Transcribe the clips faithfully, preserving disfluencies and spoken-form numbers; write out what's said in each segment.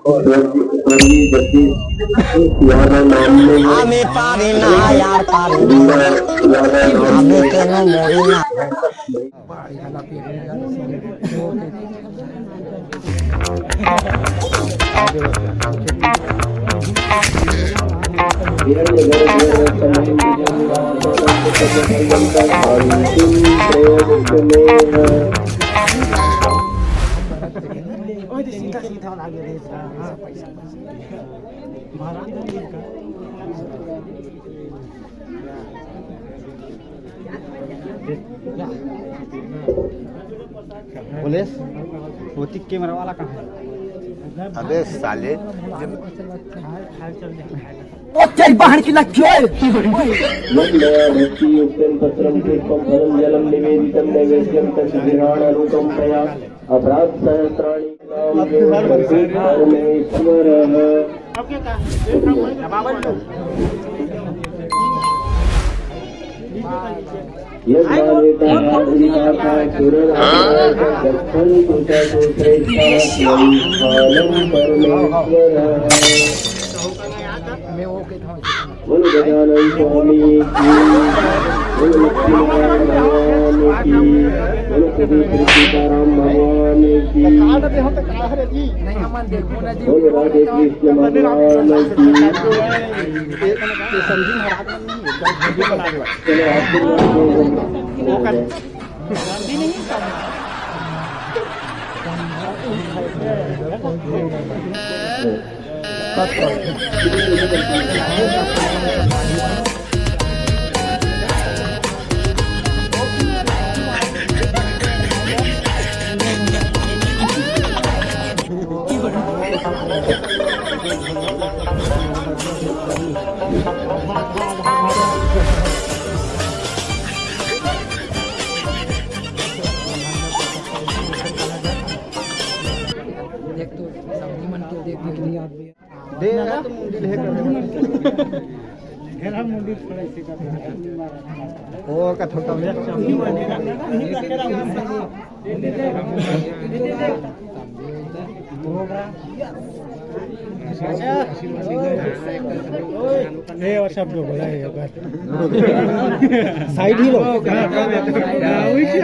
स्वर्गीय जगदीश यादव नाम में है। हमें पारी ना यार पारी। यादव नाम हमें में। केनो मोरी ना। पुलिस, वो कैमरा वाला कहाँ है? अबे साले, जब ओ तेरी बहन की लग गई। यद् मया भक्ति युक्तं पत्रं पुष्पं फलं जलं निवेदितं नैवेद्यं तद् गृहाण अनुकम्पया। अपराध सहस्राणि नाम परमेश्वरः। यद्वादेताः सुरता सुरराजाः गच्छन्तु च सुश्रेष्ठाः स्वं स्थानं परमेश्वरः। बोलो गजानन स्वामी की, बोलो लक्ष्मीनारायण भगवान की, बोलो पवित्र सीताराम भगवान की, बोलो राधे कृष्ण भगवान की। चलो, आशीर्वाद दो। देख तो, सब्जी मन के देख, देख। दे रहा तो मुंडी ले कर। घेरा मुंडी थोड़ा इसी का। वो का थोड़ा। ए, और सब जो बोला है, ये बात। साइड ही लो। हाँ, वही क्या?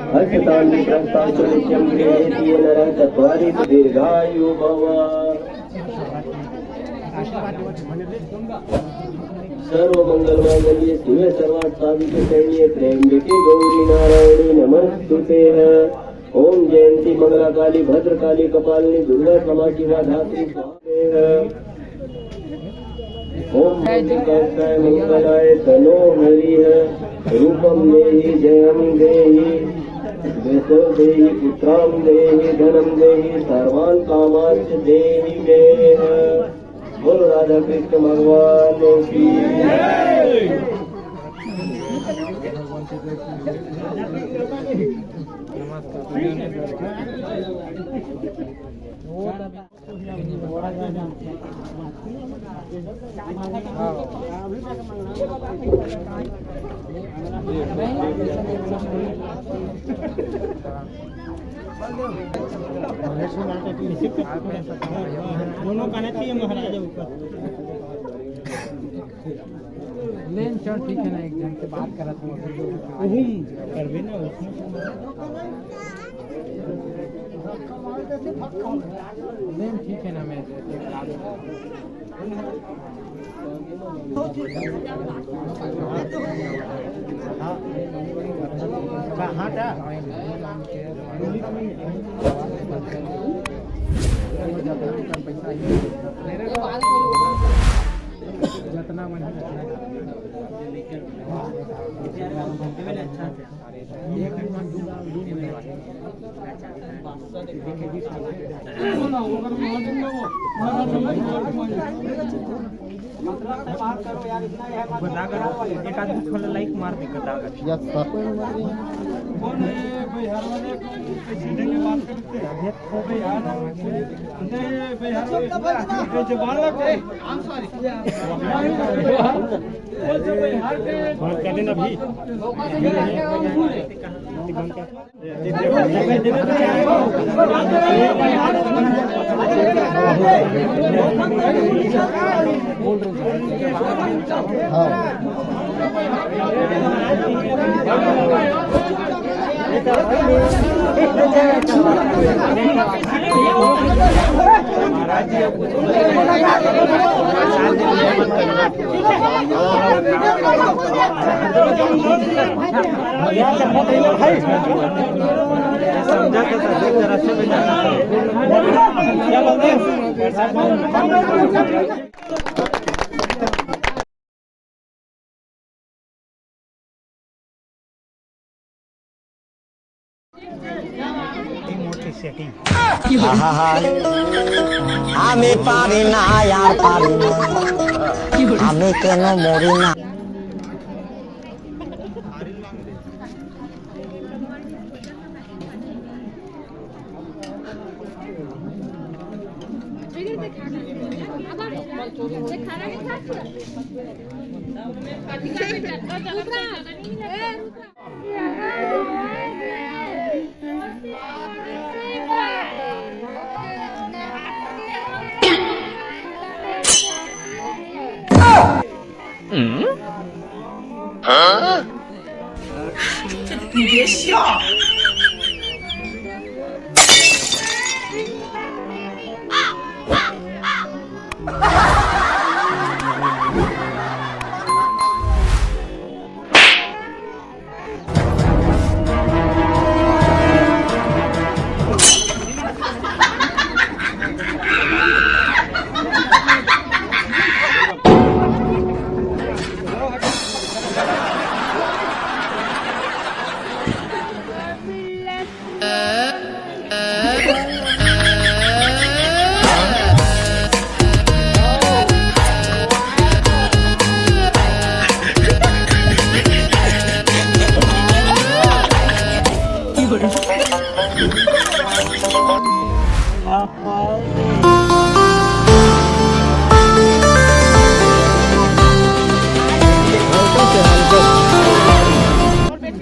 हस्ततालुकं प्रस्तावसनित्यं गृह्णीति येन रं चत्वारि दीर्घायु भव। सर्वमंगलमांगल्ये शिवे सर्वार्थसाधिके शरण्ये त्र्यंबके गौरी नारायणी नमस्तुते। ओम जयंती मंगला काली भद्रकाली कपालिनी दुर्गा क्षमा शिवा धात्री स्वाहा। ओम मंगलाय मंगलाय तनो हरिः रूपं देहि जयं देहि यशो देहि पुत्रां देहि धनं देहि सर्वान् कामांश्च देहि मे। बोलो राधा कृष्ण भगवान की। दोनों कहना चाहिए महाराज ऊपर। लेन चल, ठीक है ना, एक जन से बात करत हूँ। उहुम, करबे ना, उसमें। लेन ठीक है ना, मैं हाँ। हाँ, हाँ, क्या? जतना मन है, उतना। एक आदमी थोड़ा लाइक मार दे, गदागर। Yes sir. बंद कर देना अभी। আমি পারি না, আর পারি না। আমি কেন মরি না?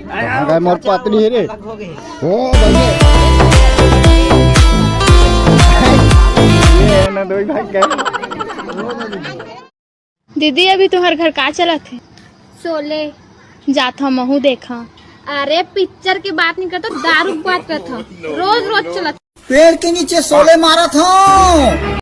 कहाँ गए मोर पत्नी रे? ओ भैया। ये ना दो भाग गए। दीदी, अभी तुम्हारे घर का चलत हे? शोले। जात हव, महू देखा। अरे, पिक्चर के बात नहीं करत, दारू के बात करत हव। रोज रोज चलत। पेड़ के नीचे शोले मारत हव।